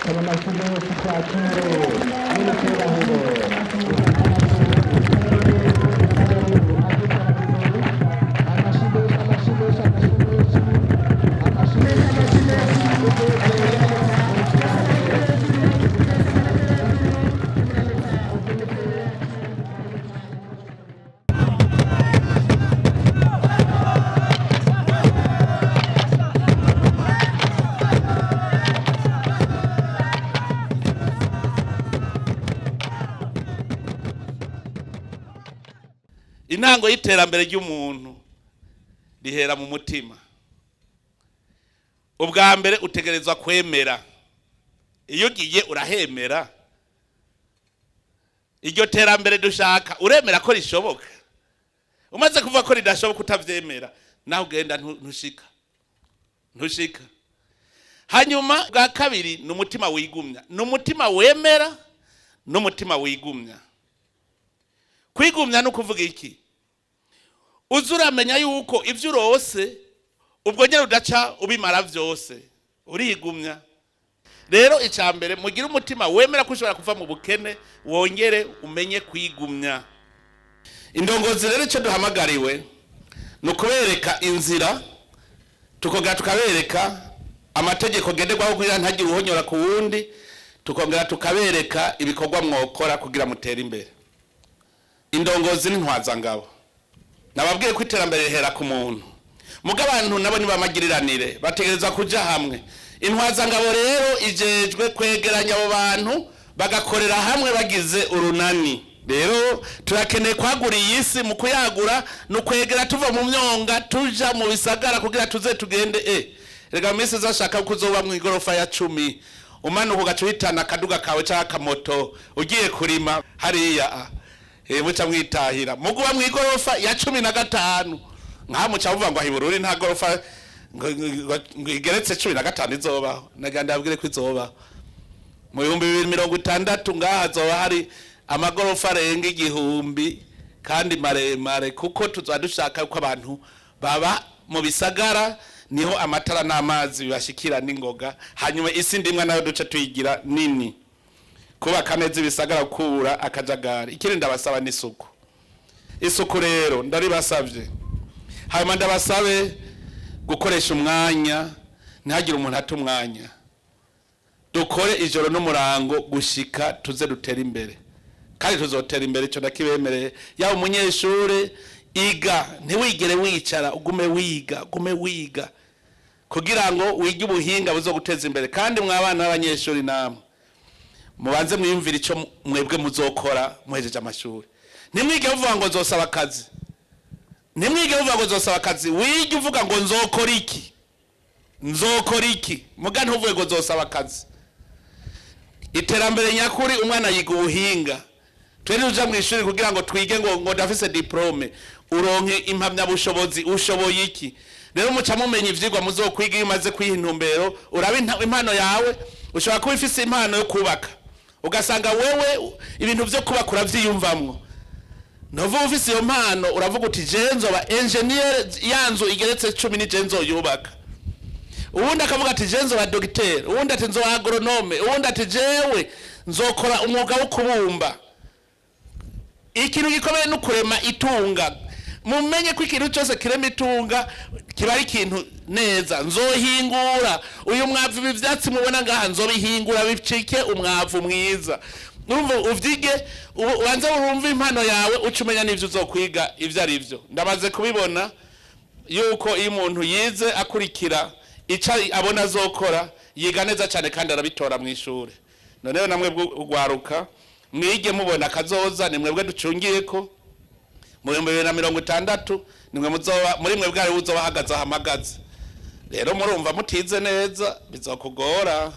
Koma amashyi menshi twakire nyiricyubahiro. Amashyi menshi, amashyi menshi, amashyi menshi, amashyi menshi, amashyi menshi. Intango y'iterambere ry'umuntu rihera mu mutima. Ubwa mbere utegerezwa kwemera. Iyo ugiye urahemera iryo terambere dushaka, uremera ko rishoboka. Umaze kuvuga ko ridashoboka, utavyemera, nawe ugenda ntushika, ntushika. Hanyuma bwa kabiri ni umutima wigumya, ni umutima wemera n'umutima wigumya. Kwigumya ni ukuvuga iki? Uza uramenya yuko ibyo urose ubwo nyine udaca ubimara byose, urigumya. Rero icya mbere, mugire umutima wemera ko ushobora kuva mu bukene, wongere umenye kwigumya. Indongozi rero, icyo duhamagariwe ni ukubereka inzira, tukongera tukabereka amategeko ngenderwaho kugira ntagire uhonyora ku wundi, tukongera tukabereka ibikorwa mwokora kugira mutere imbere. Indongozi n'intwazangabo, nababwiye ko iterambere rihera ku muntu. Muga abantu nabo nibamagiriranire, bategerezwa kuja hamwe. Intwazangabo rero ijejwe kwegeranya abo bantu bagakorera hamwe bagize urunani. Rero turakeneye kwagura iyi si. Mu kuyagura ni ukwegera tuva mu myonga tuja mu bisagara kugira tuze tugende. Rega mu minsi izashaka ko uzoba mu igorofa ya 10, umanuka ugaca uhitana akaduga kawe canke akamoto ugiye kurima hariya. Muca mwitahira muguba mu igorofa ya 15, nka muca muvuga ngo ahibururi nta gorofa ngo igeretse 15 izobaho. Nagira ndabwire ko izobaho mu 2060. Ngaha hazoba hari amagorofa arenga 1000 kandi maremare, kuko tuzaba dushaka ko abantu baba mu bisagara, niho amatara n'amazi bibashikira n'ingoga. Hanyuma isi ndimwa nayo duce tuyigira nini, kubaka neza ibisagara, gukura akajagari. Ikindi ndabasaba n'isuku. Isuku rero ndaribasavye. Hanyuma ndabasabe gukoresha umwanya, ntihagire umuntu ata umwanya. Dukore ijoro n'umurango gushika tuze dutere imbere, kandi tuzotera imbere, icyo ndakibemereye. Yaba umunyeshure, iga, ntiwigere wicara, ugume wiga, ugume wiga kugira ngo wige ubuhinga buzoguteza imbere. Kandi mwabana b'abanyeshuri, namwe mubanze mwiyumvire icyo mwebwe muzokora muhejeje amashuri. Ntimwige muvuga ngo nzosaba akazi, ntimwige muvuga ngo nzosaba akazi. Wige uvuga ngo nzokora iki, nzokora iki, muga ntuvuge ngo nzosaba akazi. Iterambere nyakuri, umwana yiga ubuhinga. Twe tuja mu ishuri kugira ngo twige ngo ndafise diplome, uronke impamyabushobozi, ushoboye iki? Rero muca mumenya ivyigwa muzokwiga iyo umaze kwiha intumbero. Uraba impano yawe. Ushobora kuba ifise impano yo kubaka, ugasanga wewe ibintu vyo kubaka uravyiyumvamwo. Ntuvuga ufise iyo mpano, uravuga uti: "Je nzoba engineer, ya nzu igeretse 10 ni je nzoyubaka." Uwundi akavuga ati: "Je nzoba dogiteri." Uwundi ati: "Nzoba agronome." Uwundi ati: "Jewe nzokora umwuga wo kubumba." Ikintu gikomeye ni ukurema itunga. Mumenye ko ikintu cyose kirema itunga kiba ari ikintu neza. Nzohingura uyu mwavu, ibi vyatsi mubona ngaha nzobihingura bicike umwavu mwiza. Urumva, uvyige, ubanze urumve impano yawe, uca umenya n'ivyo uzokwiga ivyo ari vyo. Ndamaze kubibona yuko iyo umuntu yize akurikira icyo abona azokora, yiga neza cyane kandi arabitora mu ishuri. Noneho namwe ugwaruka, mwige mubona akazoza. Ni mwebwe ducungiye ko mu 2060 nimwe muzoba muri mwe bwari buzoba ahagaze ahamagaze. Rero murumva, mutize neza bizokugora.